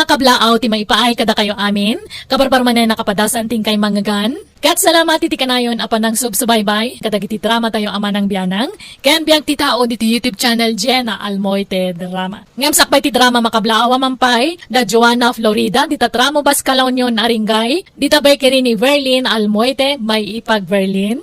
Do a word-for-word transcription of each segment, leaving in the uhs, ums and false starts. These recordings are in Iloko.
Kablaaw ti maipaay kadakayo amin, kabarbar manen a kapadasan ti inkay mangngegan. Ket salamat iti kanayon a panangsubsubaybay kadagiti dramatayo a manang bianang ken biag ti tao ditoy YouTube channel Jenna Almoite Drama. Ngem sakbay ti drama makablaaw a mampay, da Joanna Florida, dita Tramo Bascalaunion a Ringgay, dita bakery ni Verlin Almoite, may ipag Verlin,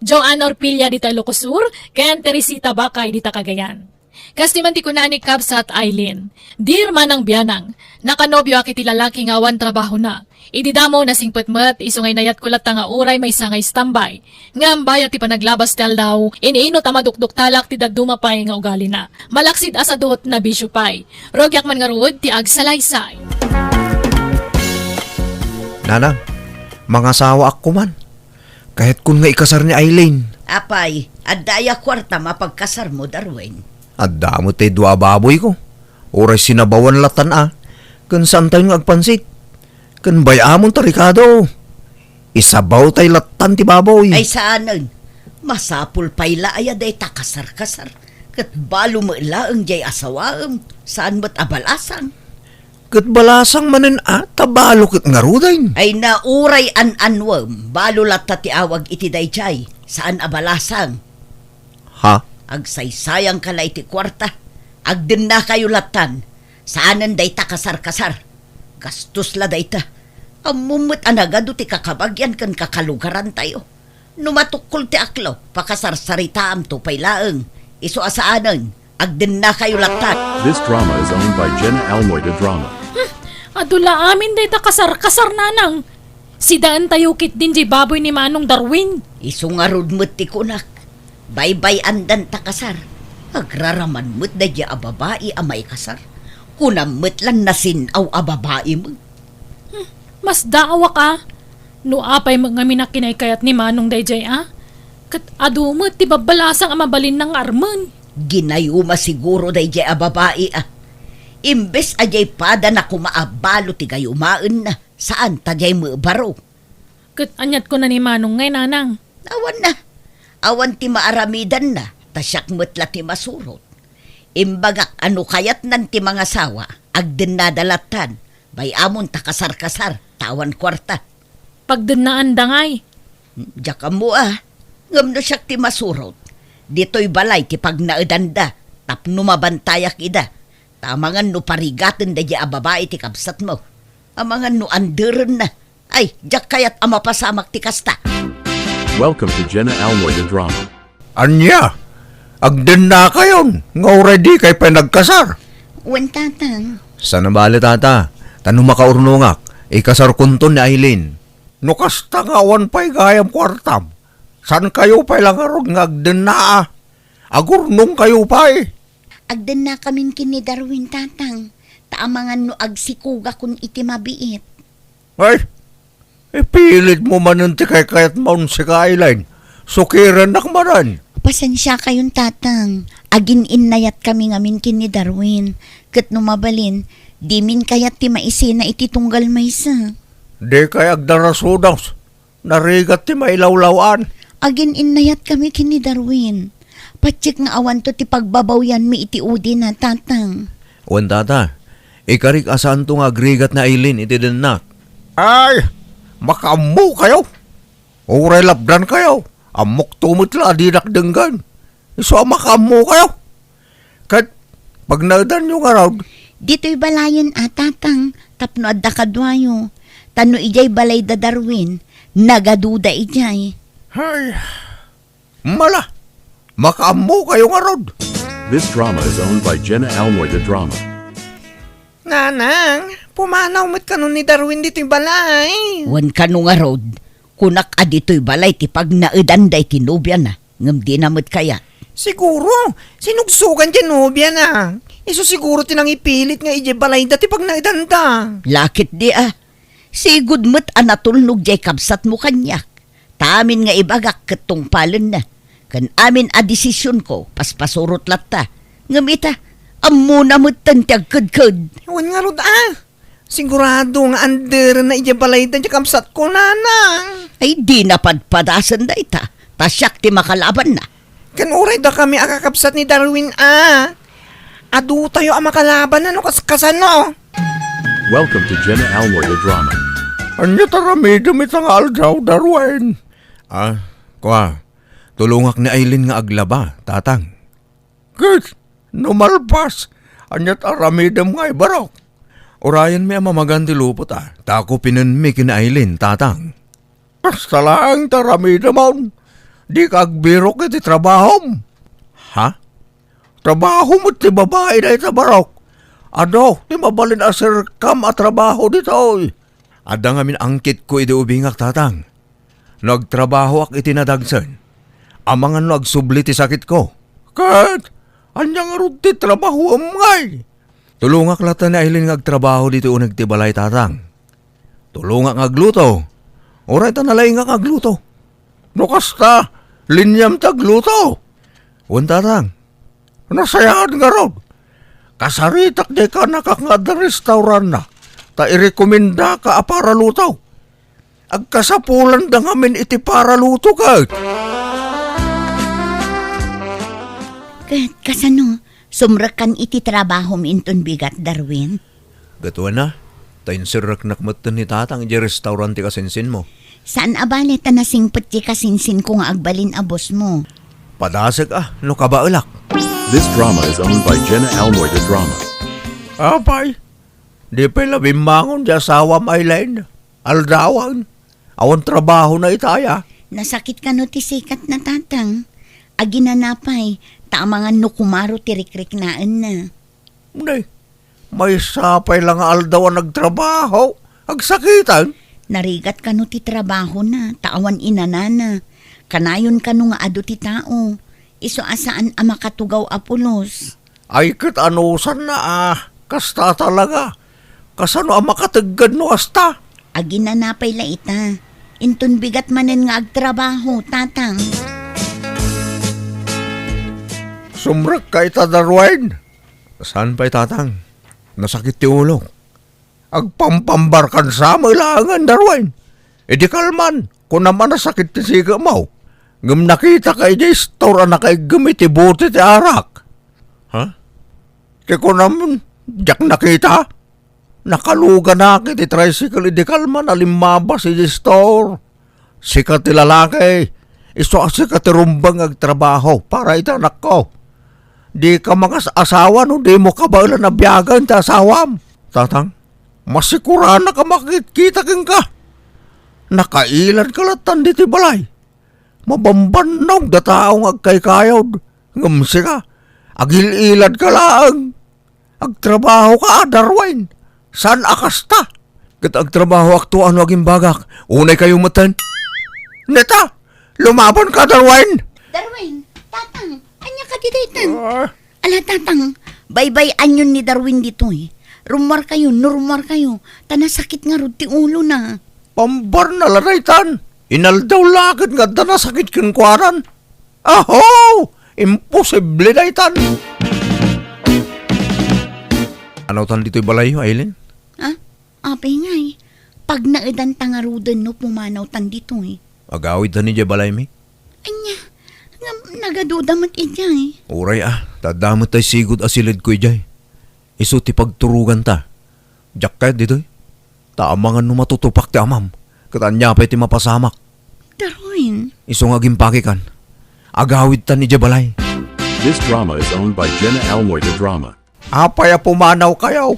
Joanne Orpilla dita Ilocos Sur, ken Teresita Bacay dita Cagayan. Kas ti man ti kuna ni Kabsat Aileen, "Dear Manang Bianang, nakanobioak iti lalaki nga awan trabahona. Idi damo, nasingpet met, isu nga inayatko latta nga uray maysa nga istambay. Ngem bayat ti panaglabas ti aldaw, iniinut a madukduktalak ti dadduma pay nga ugalina. Malaksid a sadut, nabisio pay. Rugiak man ngarud ti agsalaysay." Nanang, mangasawaak koman. Kayatkon nga ikasar ni Aileen. Apay, adda aya kuarta mapagkasarmo, Darwin? Adda met tay dua a baboyko. Uray sinabawan latan a, ken saantayon nga agpansit. Ken bay-amon ta rikado. Isabaw tay latan ti baboy. Ay, saanen. Masapul pay la aya dayta kasar-kasar. Ket balo met laeng jay asawaem. Saan met a balasang. Ket balasang manen a, ta balo ket ngaruden. Ay na, uray an-anuem, balo latta ti awag iti dayjay. Saan a balasang. Ha? Agsaysayangka la iti kuarta. Agdennakayo lattan. Saanen dayta kasar-kasar. Gastos la dayta. Ammom met a nagadu ti kakabagian ken kakalugarantayo. No matukkol ti aklo, pakasarsaritaamto pay laeng. Isu a saanen, agdennakayo lattan. This drama is owned by Jenna Almoida Drama. Hmm, adu la amin dayta kasar-kasar, nanang. Sidaentayo ketdin jay baboy ni Manong Darwin. Isu ngarud met ti kunak. Baybay-andan ta kasar. Agraraman met dayjay a babai a maikasar. Kunam met lan nasin-aw a babai met. Hmm, masdaawak a. No apay met ngamin a kinaykayat ni Manong dayjay a, ket adu met ti babbalasang a mabalinna nga armen. Ginayuma siguro dayjay a babai a. Imbes a jay padana koma a balo ti gayumaenna, saan ta jay met baro. Ket aniat kuna ni Manong ngay, nanang? Awan na. Awan ti maaramidanna, ta siak met la ti masurot. Imbagak a no kayatnan ti mangasawa, agdennada lattan. Bay-amon ta kasar-kasar, ta awan kuarta. Pagdennaanda ngay. Diak ammo a. Ngem no siak ti masurot, ditoy balay ti pagnaedanda tapno mabantayak ida. Ta amangan no parigaten dayjay a babai ti kabsatmo. Amangan no anderenna. Ay, diak kayat a mapasamak ti kasta. Welcome to Jenna Almoy the Drama. Ania? Agdennakayon nga uray dikay pay nagkasar? Wen, tatang. Saan a bale, tata. Ta no makaurnongak, ikasarkonton ni Aileen. No kasta nga awan pay gayam kuartam, saankayo pay la ngarud nga agdenna a? Agurnongkayo pay. Agdennakamin ken ni Darwin, tatang. Ta amangan no agsikugakon iti mabiit. Ay, ipilitmo manen ti kaykayatmon, sika, Aileen. Sukirennak manen. Pasensiakayon, tatang. Agin-innayatkami ngamin ken ni Darwin. Ket no mabalin, dimin kayat ti maisina iti tunggal maysa. Dikay agdarasudos. Narigat ti mailawlaw-an. Agin-innayatkami ken ni Darwin. Patiek nga awanto ti pagbabawyanmi iti udina, tatang. Wen, tata, ikarik a saanto nga agrigat ni Aileen iti dennak. Ay, makaammokayo. Uray lapdankayo, ammokto met la a dinak denggen. Isu a makaammokayo. Ket pagnaedanyo ngarud? Ditoy balayen a, tatang, tapno adda kaduayo. Ta no idiay balay da Darwin, nagaduda idiay. Ay, mala, makaammokayo ngarud. This drama is owned by Jenna Almoy the Drama. Nanang, pumanaw met kano ni Darwin ditoy balay. Wen kano ngarud, kunak a ditoy balay ti pagnaedanda iti nobiana, ngem dina met kayat. Siguro, sinugsogan diay nobiana. Isu siguro ti nangipilit nga idiay balayda ti pagnaedanda. Laketdi a. Sigud met a natulnog diay kabsatmo kaniak. Ta amin nga ibagak ket tungpalenna. Ken amin a desisionko, paspasurot latta. Ngem ita, ammona metten ti agkedked. Wen ngarud a. Sigurado nga anderenna idiay balayda ti kabsatko, nanang. Ay, dina padpadasen dayta. Ta siak ti makalabanna. Ken uray dakami a kakabsat ni Darwin a. Adutayo a makalabanna no kas-, kasano. Welcome to Jenna Almoy the Drama. Ania ti aramidem ita nga aldaw, Darwin? Ah, kua, tulongak ni Aileen nga aglaba, Tatang. Ket, no malpas, ania ti aramidem ngay, barok? Urayenmi a mamagan ti lupot, a, ta kupinenmi ken ni Aileen, Tatang. Kasta laeng ti aramidemon. Dika agbirok iti trabahom. Ha? Trabaho met ti babai dayta, barok. Adu ti mabalin a serkam a trabaho ditoy. Adda ngamin angkitko idi ubingak, Tatang. No agtrabahoak iti nadagsen, amangan no agsubli ti sakitko. Ket, ania ngarud ti trabahoem ngay? Tulongak latta ni Aileen nga agtrabaho ditoy uneg ti balay, Tatang. Tulongak nga agluto. Uray ta nalaingak nga agluto. No kasta, liniam ti agluto. Wen, Tatang. Nasayaat ngarud. Kasaritak diay kaanakak nga adda restauranna, ta irekomendaka a paraluto. Agkasapulanda ngamin iti paraluto ket. Ket kasano, sumrekkan iti trabahom inton bigat, Darwin? Ket wen a, ta inserreknak metten ni Tatang idiay restaurant ti kasinsinmo. Saan a bale ta nasingpet ti kasinsinko nga agbalin a bossmo. Padasek a no kabaelak. This drama is owned by Jenna Almoy the Drama. Apay, di pay la bimmangon ti asawam, Aileen? Aldawan. Awan trabahona ita aya? Nasakit kano ti sikatna, Tatang? Aginana pay, ta amangan no kumaro ti rikriknaenna. Nay, maysa pay la nga aldaw a nagtrabaho, agsakiten? Narigat kano ti trabahona, ta awan inanana. Kanayon kano nga adu ti tao, isu a saan a makatugaw a pulos. Ay, ket anusanna a kasta talaga. Kasano a makategged no kasta? Aginana pay la ita. Inton bigat manen nga agtrabaho, Tatang. Sumrekka ita, Darwin? Saan pay, Tatang? Nasakit ti ulok. Agpampambarkan sa met laengen, Darwin. Idi kalman, kunam a nasakit ti sikemo. Ngem nakitaka idiay store a nakaiggem iti bote ti arak. Ha? Ti kunam, diak nakita? Nakaluganak iti tricycle idi kalman a limmabas idiay store. Sika ti lalaki, isu a sika ti rumbeng nga agtrabaho para iti anakko. Dika mangas-asawa no dimo kabaelan a biagen ti asawam. Tatang, masikuranak a makitkita kenka. Nakailadka lattan ditoy balay. Mabambannog da tao nga agkaykayod. Ngem sika, agil-iladka laeng. Agtrabahoka, Darwin. Saan a kasta? Ket agtrabahoakto no agimbagak. Unay kayo metten. Neta, lumabanka, Darwin. Darwin, Tatang, ania kadi daytan? Ah. Ala, Tatang, baybay-anyon ni Darwin ditoy. Rummuar kayo, no rummuar kayo, ta nasakit ngarud ti ulona. Pambarna la daytan. Inaldaw la ket nga adda nasakit kenkuanan. Aho! Imposible daytan! Anawtan ditoy balayyo, Aileen? Ah, apay ngay, pagnaedanta ngaruden no pumanawtan ditoy. Agawidtan idiay balaymi? Ania, ngem nagaduda met idiay. Uray a, ta adda met tay sigud a siledko idiay. Isu ti pagturoganta. Diak kayat ditoy. Ta amangan no matutupak ti amam, ket ania pay ti mapasamak? Darwin. Isu nga agimpakikan. Agawidtan idiay balay. This drama is owned by Jenna Almoy the Drama. Apay a pumanaw kayo?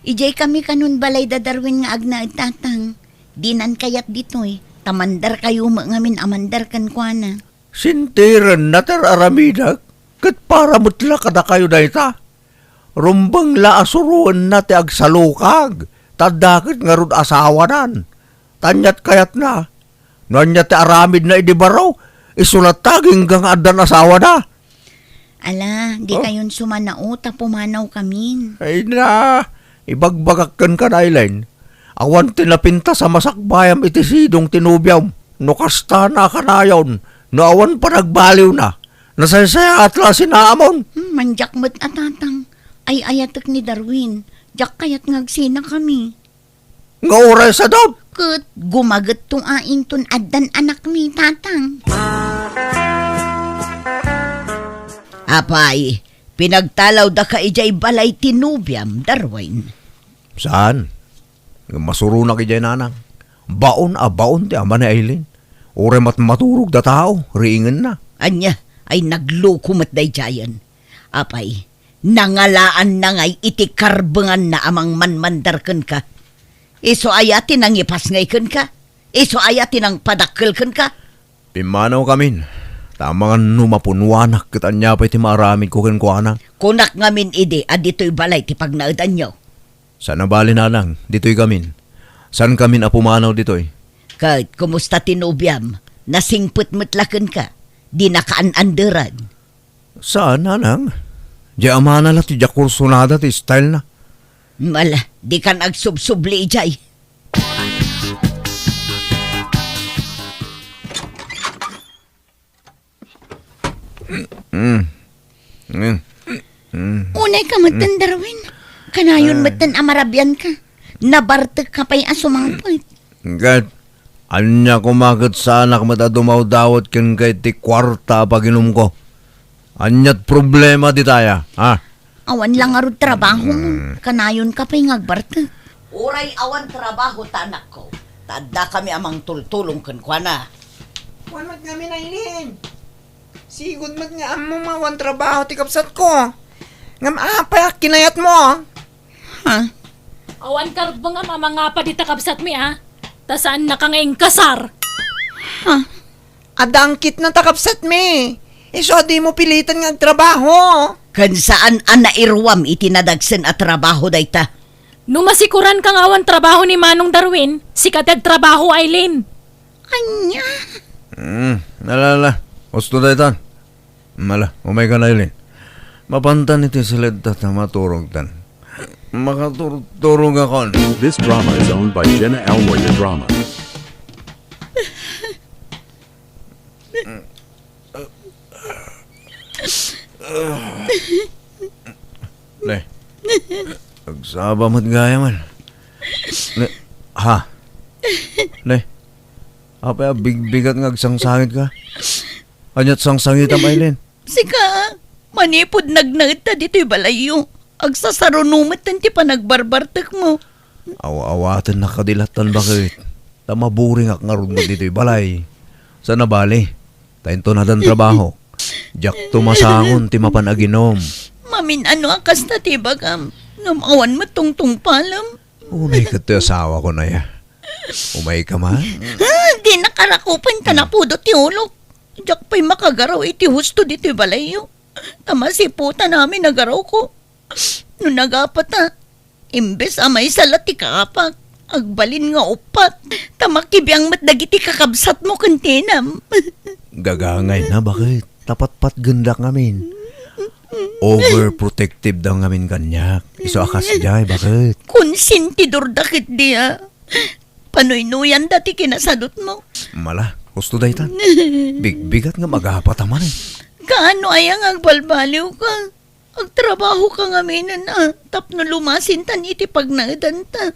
Idiay kami kanon balay da Darwin nga agnaed, Tatang. Dinan kayat ditoy, ta mandar kayo met ngamin a mandar kenkuana. Sintirenna ti ar-aramidek, ket para met la kadakayo dayta. Rumbeng la a suroenna ti agsalukag, ta adda ket ngarud asawanan. Ta aniat kayatna? No ania ti aramidna idi baro, isu latta agingga nga addan asawana. Ala, di Oh? kayon sumanao ta pumanaw kamin. Ay na, ibagbagak kenka, Aileen. Awan ti napintas a masakbayam iti sidong ti nobiam. No kasta, nakanayon, no awan panagbaliwna, nasaysayaat la a sinaamon. Hmm, mandiak met a, Tatang. Ay-ayatek ni Darwin. Diak kayat nga agsinakami. Nga oras a dot? Ket gumagetto a inton addan anakmi, Tatang. Apay, pinagtalawdaka idiay balay ti nobiam, Darwin? Saan? Ngem masuronak idiay, nanang. Baon a baon ti ama ni Aileen. Uray met maturog da tao, riingenna. Ania, ay nagloko met daydiayen. Apay, nangalaanna ngay iti karbenganna a mangmanmandar kenka. Isu aya ti nangipasngay kenka? Isu aya ti nangpadakkel kenka? Pimmanawkamin, ta amangan no mapunuanak ket ania pay ti maaramidko kenkuana. Kunak ngamin idi a ditoy balay ti pagnaedanyo. Saan a bali, nanang, ditoykamin. Saankamin a pumanaw ditoy. Ket kumusta ti nobiam? Nasingpet met la kenka? Di nakaan-anderan? Saan, nanang. Diay amana la ti diak kursunada ti style na. Mala, dikan agsubsubli idiay. Mm. Mm. Mm. Unayka metten, Darwin. Kanayon metten a marabianka. Nabartekka pay a sumangpet. Ket, ania koma ket saanak met a dumawdawat kenka iti kuarta a paginumko? Aniat problema ditaya, ha? Awan la ngarud trabaho mo. Mm. Kanayonka pay nga agbartek. Uray awan trabaho ta anakko, ta addakami a mangtultulong kenkuana. Wan met ngamin, Aileen. Sigud met nga ammom a awan trabaho ti kabsatko. Ngem apay a kinayatmo? Ha? Awan karbengam a mangapa dita kabsatmi, a? Ta saannaka nga inkasar. Ha? Adda angkitna ta kabsatmi. Isu a dimo pilitan nga agtrabaho. Ken saan a nairuam iti nadagsen a trabaho dayta. No masikuranka nga awan trabaho ni Manong Darwin, sika ti agtrabaho, Aileen. Ania? Hmm, ala, ala. Husto daytan. Mala, umaykan, Aileen. Mapantan iti siledta ta maturogtan. Makaturturogakon. This drama is owned by Jenna Almoyer Drama. Ne. Agsaba met gayam. Ne. Ha? Ne. Apay a bigbigat nga agsangsangitka? Aniat sangsangitam, Aileen? Sika, manipud nagnaedta ditoy balayyo, agsasaruno metten ti panagbarbartekmo. Aw-awatennak kadi lattan, baket. Ta maburingak ngarud met ditoy balay. Saan a bali, ta inton addan trabaho, diakto masangon ti mapan aginom. Mamin-ano a kasta ti ibagam, ngem awan met tungtungpalem. Unay ket ti asawakon aya. Umayka man? Ah, di nakarakupen ta napudo ti ulok. Diak pay makagaraw iti husto ditoy balayyo. Ta masiputan amin a garawko. No nagapata, imbes a maysa la ti kaapak, agbalin nga uppat. Ta makibiang met dagiti kakabsatmo ken tinam. Gagangayna, baket? Ta patpatgendak ngamin. Overprotective da ngamin kaniak. Isu a kasdiay, baket? Konsentidorda ketdi a. Panuynuyanda ti kinasadutmo. Mala, husto daytan. Bigbigat nga magapata man, eh. Kaano aya nga agbalbaliwka? Agtrabahoka ngaminen a, tapno lumasintan iti pagnaedanta.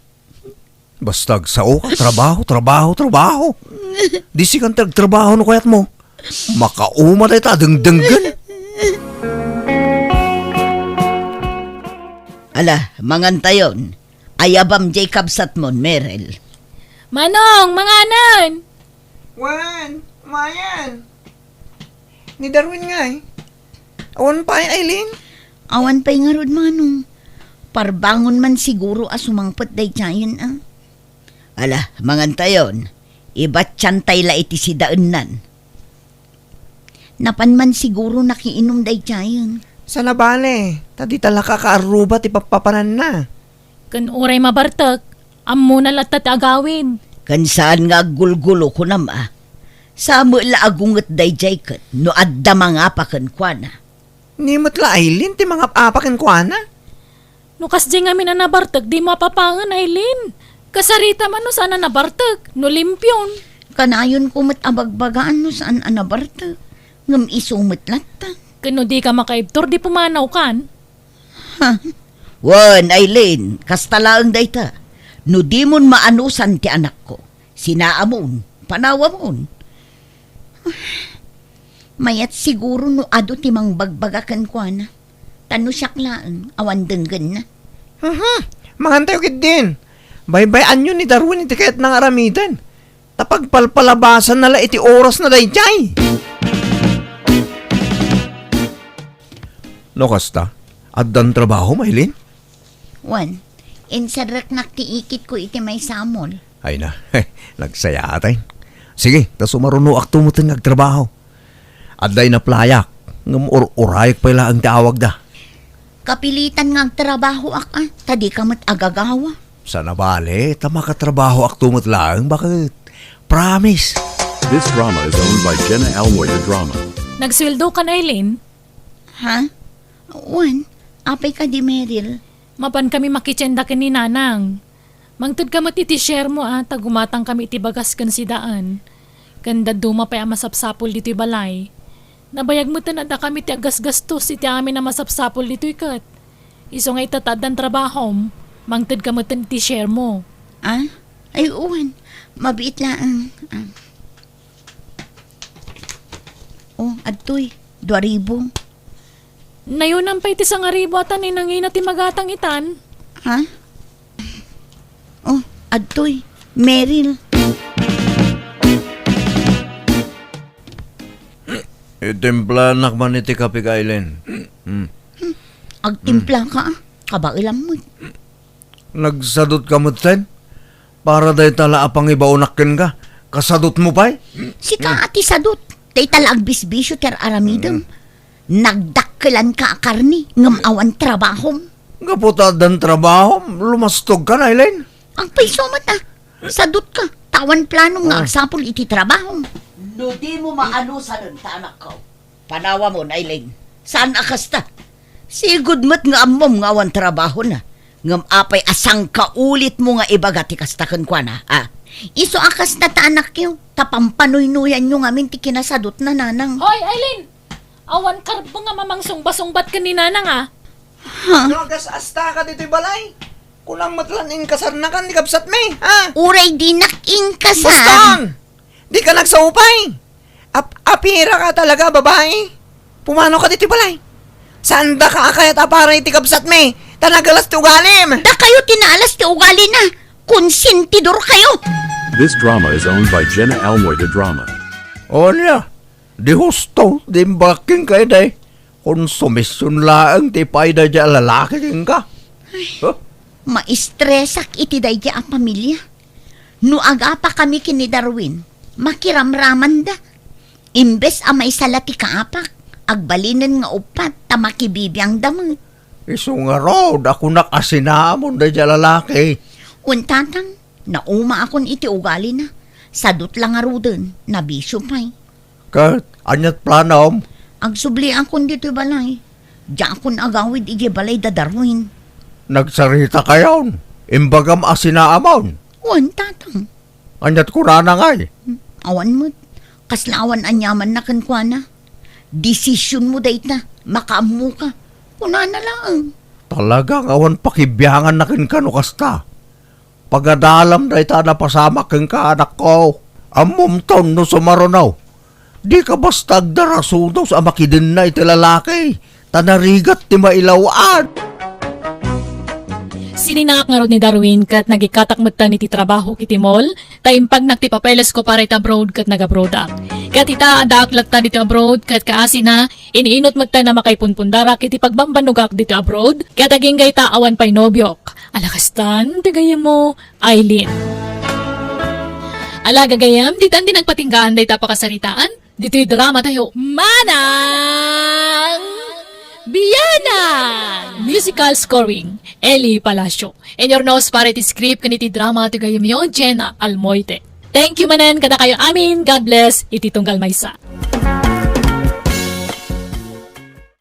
Basta agsaoka, trabaho, trabaho, trabaho. Di sikan ti agtrabaho no kayatmo. Makauma dayta a dengdenggen. Ala, mangantayon. Ayabam diay kabsatmon, Merel. Manong, manganen! Wen, mayan. Ni Darwin ngay. Awan pay, Aileen? Awan pay ngarud, Manong. Parbangon man siguro a sumangpet daydiayen, a. Ala, mangantayon. Ibatiantay la iti sidaennan. Napan man siguro nakiinum daydiayen. Saan a bale, ta dita la kakaarruba ti pappapananna. Ken uray mabartek, ammona latta ti agawid. Ken saan nga aggulgulo, kunam a. Sa met la agunget daydiay ket no adda mangapa kenkuana. Ni met la Aileen ti mangap-apa kenkuana? No kasdiay ngamin a nabartek, dimo apapangen, Aileen. Kasarita man no saan a nabartek, no limpion. Kanayonko met a bagbagaan no saan a nabartek. Ngem isu met latta. Ken no dika makaibtur, di pumanawkan. Ha? Wen, Aileen, kasta laeng dayta. No dimon maanusan ti anakko, sinaamon, panawamon. Mayat siguro no adu ti mangbagbaga kenkuana. Ta no siak laeng, awan denggenna. Mhm. Mangantayo ketdin. Baybay-anyo ni Darwin iti kayatna nga aramiden. Ta pagpalpalabasanna la iti orasna daydiay. No kasta, addan trabahom, Aileen? Wen, inserreknak ti ikitko iti maysa a mall. Ay na, nagsayaat. Sige, ta sumarunoakto metten nga agtrabaho. Adda inaplayak, ngem ur-urayek pay laeng ti awagda. Kapilitan nga agtrabahoak, a, ta dika met agagawa. Saan a bale, ta makatrabahoakto met laeng, baket. Promise. This drama is owned by Jenna Almoy, the drama. Nagsueldokan, Aileen? Ha? Wen, apay kadi, Meryl? Mapankami makitienda ken ni Nanang. Mangtedka met iti share mo, a, ta gumatangkami iti bagas ken sidaan. Ken dadduma pay a masapsapul ditoy balay. Nabayag metten a dakami ti aggasgastos iti amin a masapsapul ditoy ket. Isu nga ita ta addan trabahom, mangtedka metten iti share mo. A? Ay, wen. Mabiit laeng. A. O, adtoy. Dua ribu. Nayonam pay ti sangaribu a ta ni nangina ti magatang itan. Ha? O, adtoy. Meryl. Itimplanak man iti kape, Aileen. Hmm. Agtimplaka, a. Kabaelam met. Nagsadutka metten? Para dayta la a pangibaonak kenka, kasadutmo pay? Sika a ti sadut. Dayta la agbisbisio ti ar-aramidem. Nagdakkelanka a karne, ngem awan trabahom. Gapu ta addan trabahom, lumastogka, Aileen? Agpayso met, a. Sadutka, ta awan planom nga agsapul iti trabahom. No dimo maanusanen ta anakko, panawamon, Aileen. Saan a kasta? Sigud met nga ammom nga awan trabahona. Ngem apay a sangkaulitmo nga ibaga ti kasta kenkuana, a? Isu a kasta ta anakyo, ta pampanuynoyanyo ngamin ti kinasadutna, Nanang. Hoy, Aileen! Awan karbeng a mamangsungbat-sungbat ken ni Nanang, a? Ha? No agas-astaka ditoy balay, kunam met lan inkasarnakan ti kabsatmi, ha? Uray dinak inkasar. Boston! Dika nagsaupay? Ap-, apiraka talaga, babai? Pumanoka ditoy balay. Saandaka a kayat a para iti kabsatmi, ta nagalas ti ugalim. Dakayo ti naalas ti ugalina. Konsentidorkayo. This drama is owned by Jenna Almoy, the drama. O ania, di husto, di imbagak kenka, day. Konsumision laeng ti ipaay daydiay a lalaki kenka. Huh? Maistresak iti daydiay a pamilia. No agapakami ken ni Darwin, makiramramanda. Imbes a maysa la ti kaapak, agbalinen nga uppat ta makibibiangda met. Isu ngarud a kunak a sinaamon daydiay a lalaki. Wen, Tatang, naumaakon iti ugalina. Sadut la ngaruden, nabisio pay. Ket ania't planom? Agsubliakon ditoy balay. Diakon agawid idiay balay da Darwin. Nagsaritakayon? Imbagam a sinaamon? Wen, Tatang. Ania't kunana ngay? Hmm, awan met. Kasla awan aniamanna kenkuana. Desisionmo dayta, makaammoka. Kunana laeng. Talaga nga awan pakibianganna kenka no kasta. Pagadalam dayta a napasamak kenka, anakko. Ammomton no sumaruno. Dika basta agdarasudos a makidenna iti lalaki, ta narigat ti mailaw-an. Sininak ngarud ni Darwin ket nagikkatak metten iti trabaho iti mall, ta impagnak ti papelesko para iti abroad ket nag-abroadak. Ket ita, addaak latta ditoy abroad ket kaasina, in-inut metten a makaipunpundarak iti pagbambannogak ditoy abroad, ket agingga ita awan pay nobiok. Ala kastan ti gayyemmo, Aileen. Ala gagayyem, ditan ti nagpatinggaan dayta a pakasaritaan, ditoy drama tayo, Manang Bianan! Musical scoring, Eli Palacio. Inurnos para iti script ken iti drama ti gayyemyo, Jenna Almoite. Thank you manen kadakayo amin. God bless iti tunggal maysa.